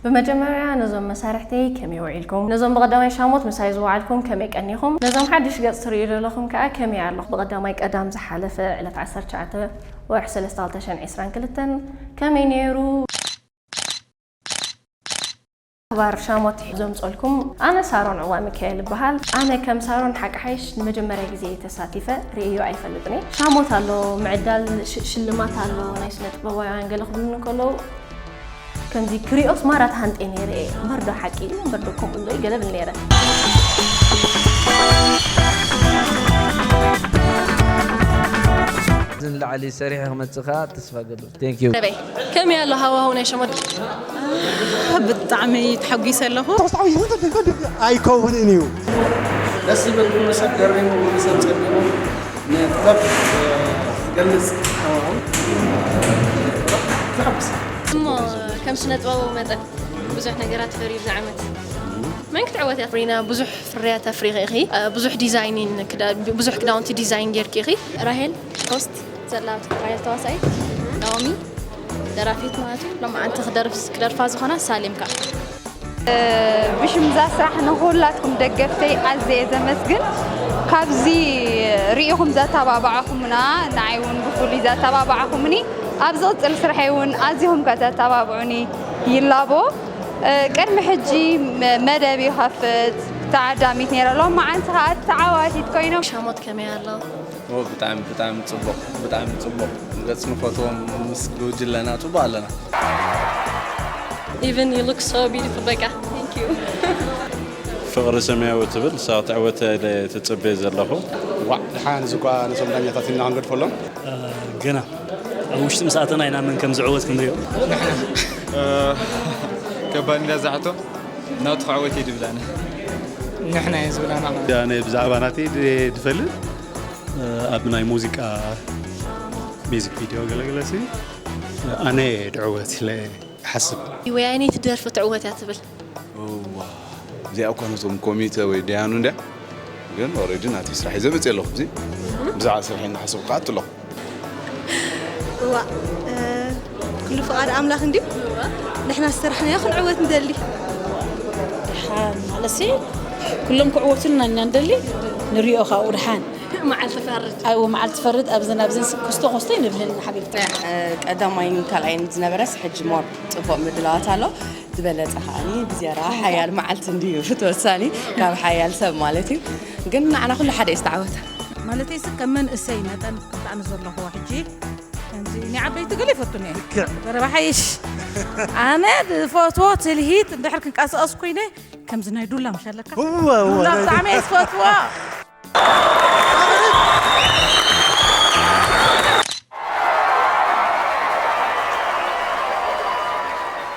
ብመጀመርያ ነዞም መሳርሕተይ ከመይ ውዒልኩም? ነዞም ብቐዳማይ ሻሞት ምሳይ ዝወዓልኩም ከመይ ቀኒኹም? ነዞም ሓድሽ ገጽ ትርእዩ ዘለኹም ከኣ ከመይ ኣለኹም? ብቐዳማይ ቀዳም ዝሓለፈ ዕለት ዓሰርተ ትሽዓተ ወርሒ ሰለስተ ክልተ ሽሕን ዕስራን ክልተን ከመይ ነይሩ? ኣኽባር ሻሞት ዘምጸልኩም። ኣነ ሳሮን ዕዋ ሚካኤል እበሃል። ኣነ ከም ሳሮን ሓቂ ሓይሽ ንመጀመርያ ግዜ እየ ተሳቲፈ፣ ርእዮ ኣይፈልጥን እየ። ሻሞት ኣሎ፣ ምዕዳል ሽ-፣ ሽልማት ኣሎ፣ ናይ ስነ ጥበባውያን ገለ ክብሉኒ ከለዉ ከምዚ ክሪኦስ ማራ ተሃንጤ ነይረ እየ። እምበር ዶ ሓቂ እዩ፣ እምበር ዶ ከምኡ ኣሎ እዩ ገለ ብል ነይረ። እዚ ንላዕሊ ሰሪሐ ክመጽእ ከኣ ተስፋ ገሉ። Thank you። ሰበይ፣ ከመይ ኣሎ ሃዋህው ናይ ሸሞት? ብጣዕሚ ተሓጒሰ ኣለኹ። ኣይከውንን እዩ። ደስ ዝብል ኩሉ ሰብ ገሪሙ፣ ኩሉ ሰብ ጸቢቑ፣ ንጥበብ ዝገልጽ ሃዋህው ዘሐጉስ። እሞ ከም ስነ ጥበባዊ መጠን ብዙሕ ነገራት ፈርዩ ኣብዚ ዓመት። መን ክትዕወት እያ? ሪና፣ ብዙሕ ፍርያት ኣፍሪኺ ኢኺ። ብዙሕ ዲዛይኒን ክዳ-፣ ብዙሕ ክዳውንቲ ዲዛይን ጌርኪ ኢኺ። ራሄል፣ ሆስት ዘላ ራሄል ተዋሳኢት፣ ናኦሚ ደራፊት ማለት እዩ። ሎማዓንቲ ክደርፍ-፣ ክደርፋ ዝኾና ሳሌም ከኣ። ብሽምዛ ስራሕ ንኹላትኩም ደገፍተይ ኣዝየ ዘመስግን። ካብዚ ርኢኹም ዘተባባዕኹምና፣ ንዓይ እውን ብፍሉይ ዘተባባዕኹምኒ፣ ኣብ ዝቕጽል ስርሐይ እውን ኣዚኹም ከተተባብዑኒ ይላቦ። ቅድሚ ሕጂ መ-፣ መደብ ይኸፍት፣ ተዓዳሚት ነይረ። ሎማዓንቲ ከኣ ተዓዋቲት ኮይኖም። ሻሞት ከመይ ኣሎ? ኦ፣ ብጣዕሚ፣ ብጣዕሚ ጽቡቕ፣ ብጣዕሚ ጽቡቕ። ገጽ ንፈትዎም ምስ ጉጅለና ጽቡቕ ኣለና። Even you look so beautiful፣ በቃ። Thank you። ፍቕሪ ሰማያዊ ትብል፣ እሳ ክትዕወት ኢለ ትጽበ ዘለኹ። ዋዕ፣ ደሓን፣ እዚ እኳ ነዞም ዳኛታት ኢና ክንገድፈሎም። ገና ኣብ ውሽጢ ምስ ኣተና ኢና መን ከም ዝዕወት ክንሪኦ። ከባድ እንዳ ዛሕቶ ናቱ ክዕወት እዩ ድብል ኣነ። ንሕና እዩ ዝብል ኣና። ኣነ ብዛዕባ ናተይ ድ-፣ ድፈልጥ፣ ኣብ ናይ ሙዚቃ ሚዚክ ቪድዮ ገለገለ ሲ ኣነ ድዕወት ኢለ ይሓስብ። ወያኔ ትደርፊ ትዕወት እያ ትብል። እዋ፣ እዚኣ እኳ ነቶም ኮሚተ ወይ ደያኑ እንድያ፣ ግን ኦልሬዲ ናተይ ስራሕ ይዘ መፅእ ኣለኹ። እዚ ብዛዕባ ስራሕ እናሓሰብኩ ከኣቱ ኣለኹ። እዋ፣ እ፣ ኩሉ ፍቓድ ኣምላኽ እንድዩ። ንሕና ዝሰራሕናዮ ክንዕወት ንደሊ። ድሓን ማለትሲ፣ ኩሎም ክዕወቱልና ኢና ንደሊ፣ ንሪኦ ካብኡ ድሓን። መዓልቲ ፈርድ። ኣብኡ መዓልቲ ፈርድ፣ ኣብዘን ኣብዘን ስ-፣ ክስቶ ኮስቶ ይንብልን ሓቢብቲ። እ፣ ቀዳማይን ካልኣይን ዝነበረስ ሕጂ ሞር ጽቡቕ ምድላዋት ኣሎ። ዝበለጸ ከኣኒ ብዝያዳ ሓያል መዓልቲ እንድዩ ተወሳኒ፣ ካብ ሓያል ሰብ ማለት እዩ። ግን ንዓና ኩሉ ሓደ እዩ ዝተዓወተ። ማለተይሲ ከም መንእሰይ መጠን ብጣዕሚ ዘለኹዎ ሕጂ ከምዚ ናይ ዓበይቲ ገለ ይፈቱኒ እየ። ልክዕ። ዘረባ ሓይሽ። ኣነ ዝፈትዎ ትልሂት እንድሕር ክንቀሳቐስ ኮይነ ከምዚ ናይ ዱላ ምሽ ኣለካ? እወ፣ እወ፣ ዱላ ናይ ብጣዕሚ እየ ዝፈትዎ።